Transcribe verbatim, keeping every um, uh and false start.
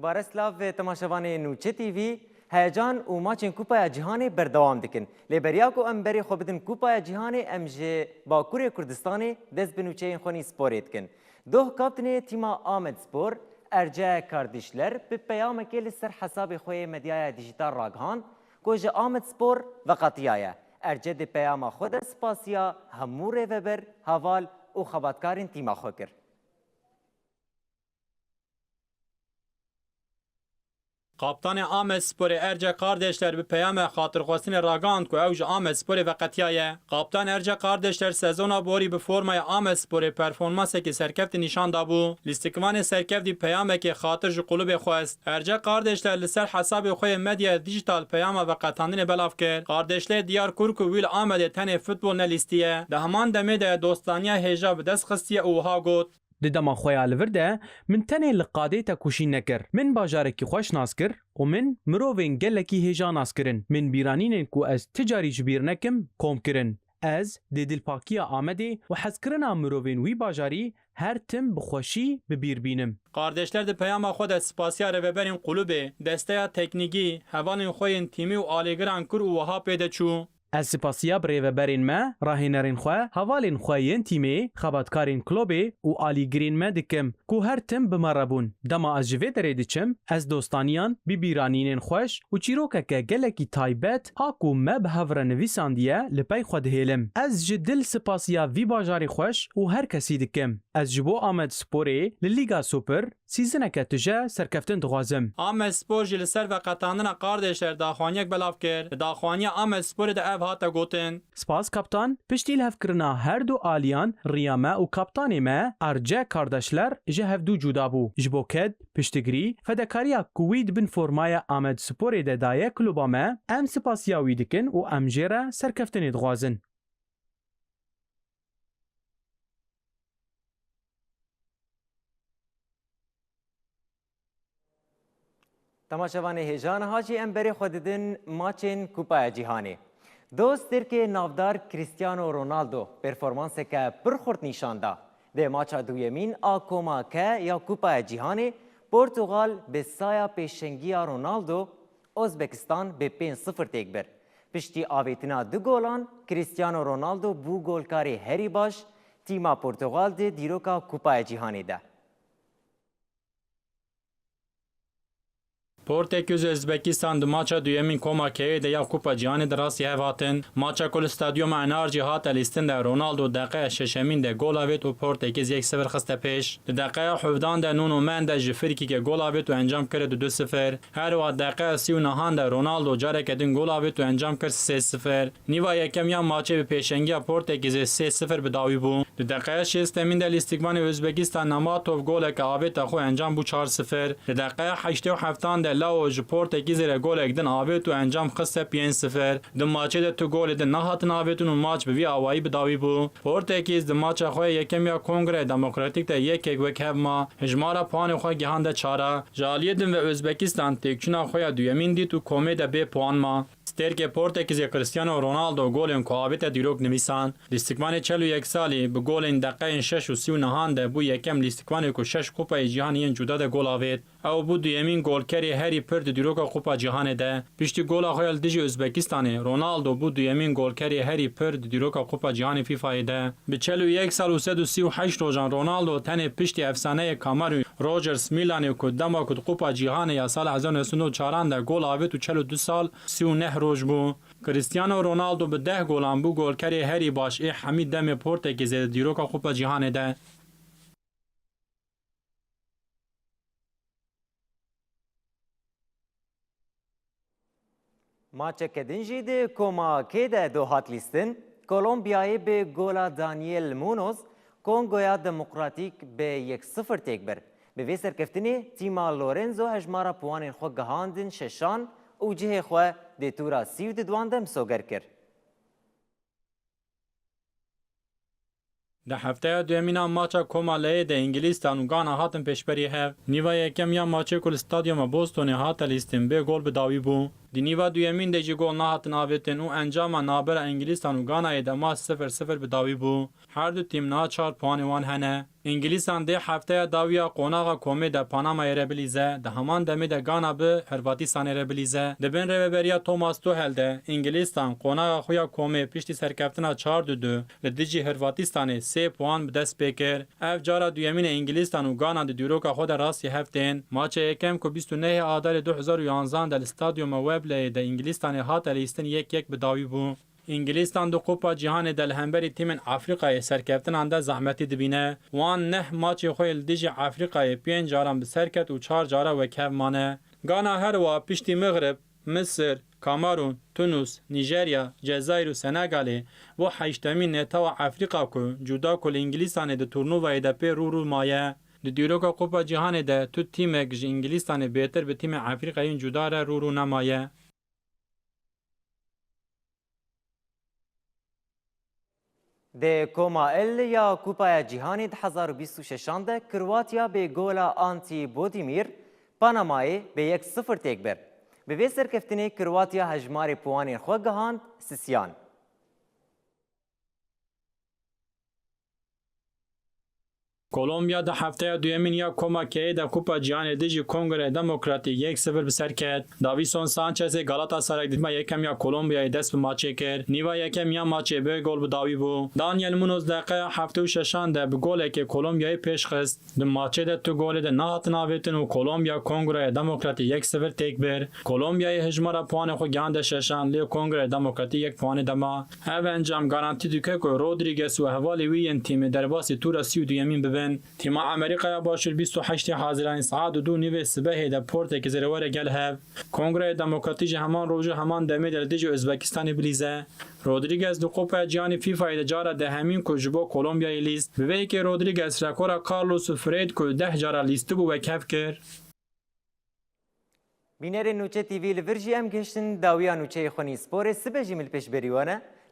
Bare silav temaşevanê Nûçe T V, heyecan û maçên Kupaya Cîhanê berdewam dikin. Lê beriya ku em berê xwe bidin Kupaya Cîhanê, em ji Bakurê Kurdistanê dest bi nûçeyên xwe nî sporê dikin. Doh kaptinê tîma Amedspor, Erce Kardîşler bi peyamekê li ser hesabê xwe yê medyaya dîjîtal ragihand ku ji Amedspor veqetiyaye. Erce di peyama xwe de spasiya hemû rêveber, heval û xebatkarên tîma xwe kir. Kaptanê Amedsporê Erce Kardeşler bi peyame xatirxwestinê ragihand ku ew ji Amedsporê veqetiyaye. Kaptan Erce Kardeşler sezona borî bi formaya Amedsporê performansekî serkevtî nîşan dabû. Lîstikvanê serkevtî peyamekê xatir ji qulubê xwest. Erce Kardeşler li ser hesabê xwe yê medya dîjîtal peyama veqetandinê belav kir. Kardeşler diyar kir ku wî li Amedê tenê futbol nelîstiye. Di heman demê de dostaniya hêja bi dest xistiye û wiha got. Di dema xwe ya li vir de min tenê li qadê tekoşîn nekir. Min bajarekî xweş nas kir û min mirovên gelekî hêja nas kirin. Min bîranînên ku ez ti carî ji bîr nekim, kom kirin. Ez dê dilpakiya Amedê û hezkirina mirovên wî bajarî her tim bi xweşî bi bîr bînim. Kardeşler di peyama xwe de spasiya rêveberên qulubê, desteya teknîkî, hevalên xwe yên tîmî û alîgiran kir û wiha pê de çû. Ez spasiya bi rêveberên me, rahênerên xwe, hevalên xwe yên tîmê, xebatkarên klobê û alîgirên me dikim ku her tim bi me re bûn. Dema ez ji vê derê diçim, ez dostaniyan, bîbîranînên xweş û çîrokeke gelekî taybet a ku me bi hev re nivîsandiye li pey xwe dihêlim. Ez ji dil spasiya vî bajarê xweş û her kesî dikim. Ez ji bo Amedsporê li Lîga Super sîzineke tije serkeftin dixwazim. Amedspor jî li ser veqetandina Kardeşler daxuyaniyek belav kir. Li daxuyaniya Amedsporê de ev hate gotin. Spas kaptan, piştî lihevkirina her du aliyan, riya me û kaptanê me Erce Kardeşler ji hevdû cuda bû. Ji bo ked, piştgirî, fedakariya ku wî di bin formaya Amedsporê de daye kluba me, em spasiya wî dikin û em jê re serkeftinê dixwazin. Temaşevanê hêja, niha jî em berê xwe didin maçên Kupaya Cîhanê. Dost Tirkê navdar Cristiano Ronaldo performanseke pir xurt nîşan da. Di maça duyemîn a Koma K ya Kupaya Cîhanê, Portugal bi saya pêşengiya Ronaldo Ozbekistan bi pênc sifir têk bir. Piştî avêtina du golan, Cristiano Ronaldo bû golkarê herî baş, tîma Portugal di dîroka Kupaya Cîhanê de. Portekiz û Özbekistan di maça duyemîn Koma K'ê de ya Kupa Cîhanê de rastî hev hatin. Maça ku li Stadyuma Enerji hate lîstin de Ronaldo deqeya şeşemîn de gol avêt û Portekiz yek sifir xiste pêş. Di deqeya hevdan de Nuno Mendes ji frîkîkê gol avêt û encam kir du sifir. Her wiha deqeya sî û nehan de Ronaldo careke din gol avêt û encam kir sê sifir. Nîva yekem ya maçê bi pêşengiya Portekîzê sê sifir bi dawî bû. Di deqeya şêstemîn de lîstikvanê Ozbekistan Namatov goleke avête xwe, encam bû çar sifir. Di deqeya heştê û heftan de Lao ji Portekîzê re golek din avêt û encam xiste pênc sifir. Di maçê de tu golê din nehatin avêtin û maç bi vî awayî bi dawî bû. Portekîz di maça xwe ya yekem ya Kongreya Demokratîk de yek yek wek hev ma. Hejmara puanê xwe gihande çara. Ji aliyê din ve Ozbekistan têkçûna xwe ya duyemîn dît û komê de bê puan ma. Stêrkê Portekîzê Cristiano Ronaldo golên ku avête dîrok nivîsand. Lîstikvanê çel û yek salî bi golên deqeyên şeş û sî û nehan de bû yekem lîstikvanê ku şeş Kupayê Cîhanê yên cuda de gol avêt. Ew bû duyemîn golkerê herî pir di dîroka Kupa Cîhanê de. Piştî gola xwe ya li dijî Ozbekistanê, Ronaldo bû duyemîn golkerê herî pir di dîroka Kupa Cîhanê FIFA'yê de. Bi çel û yek sal û sed û sî û heşt rojan Ronaldo tenê piştî efsaneyê Cameroon Rogers Milanê ku dema ku di Kupa Cîhanê ya sala hezar û neh sed û çaran de gol avêt û çel û du sal sî û neh roj bû. Cristiano Ronaldo bi deh golan bû golkerê herî baş ê hemî demê Portekîzê di dîroka Kupa Cîhanê de. Maçeke din jî di Koma K de do hat lîstin. Kolombiyayê bi gola Daniel Munoz Kongoya Demokratîk bi yek sifir têk bir. Bi vê serkeftinê tîma Lorenzo hejmara puanên xwe gihandin şeşan û cihê xwe di tûra sî û duduan de misoger kir. Di hefteya duyemîn a maça Koma L'ê de Îngilîstan û Gana hatin pêşberî hev. Nîva yekem ya maçê ku li Stadyuma Bostonê hate lîstin bê gol bi dawî bû. Di nîva duyemîn de jî gol nehatin avêtin û encama navbera Îngilîstan û Ganayê de maç sifir sifir bi dawî bû. Her du tîm niha çar puanê wan hene. Îngilîstan dê hefteya dawiya qonaxa komê de Panamayê re bilîze, di heman demê de Gana bi Hırvatistanê re bilîze. Di bin rêveberiya Thomas Tuchel de Îngilîstan qonaxa xwe ya komê piştî serkeftina çar du du li dijî Hırvatistanê sê puan bi dest pê kir. Ev cara duyemîn e Îngilîstan û Gana di dîroka xwe de rastî hev tên. Maça yekem ku bîst û nehê Adarê du hezar û yanzan de li Stadyuma Wembleyê de Îngilîstanê hate lîstin yek yek bi dawî bû. Îngilîstan di Kupa Cîhanê de li hemberî tîmên Afrîkayê serkeftinan de zehmetî dibîne. Wan neh maçê xwe yê li dijî Afrîkayê pênc caran bi ser ket û çar cara wekhev mane. Gana her wiha piştî Mixrib, Misir, Kamerûn, Tunus, Nîjerya, Cezayir û Senegalê bo heştemîn netewa Efrîka ku cuda ku li Îngilîstanê di turnuvayê de pê rû rû maye. Di dîroka Kupa Cîhanê de tu tîmek ji Îngilîstanê bêtir bi tîmê Efrîkayên cuda re rû rû nemaye. Di koma L ya Kupaya Cîhanê di hezar û bîst û şeşan de Kroatya bê gola Anti Bodimir Panamayê bê yek sifir têk bir. Bi vê serkeftinê Kroatya hejmarê puanên xwe gihand sisiyan. Kolombiya di hefteya duyemîn ya Koma K'ê de Kupa Cîhanê dijî Kongre Demokratîk yek sifir bi ser ket. Davîson Sanchezê Galatasarayê di nîva yekem ya Kolombiyayê dest bi maçê kir. Nîva yekem ya maçê bê gol bi dawî bû. Daniel Munoz deqeya heftê û şeşan de bi golekê Kolombiyayê pêş xist. Di maçê de tu golê de nehatin avêtin û Kolombiya Kongreya Demokratîk yek sifir têk bir. Kolombiyayê hijmara puanê xwe gihande şeşan, lê Kongreya Demokratîk yek puanê de ma. Ev encam garantî dike ku Rodriguez û hevalê wî yên tîmê derbasî tûra sî û duyemîn bibin. Tîma Amerîkaya Başûr bîst û heştê Haziranê saet du nîvê sibehê de portekî zêde were gel hev. Kongreya Demokratîk jî heman roj û heman demê de li dijî Uzbekistanê bilîze. Rodriguez di Kupaya Cîhanê FIFAyê de cara dehemîn ku ji bo Kolombiyayê lîst. Bi vê yekê Rodriguez rekora Carlos û Fred ku deh cara lîstibû wekhev kir. Bînerên Nûçe T V, li vir jî em gihiştin dawiya nûçeyê xwe nî sporê, sibe jî min li pêş berî we ne.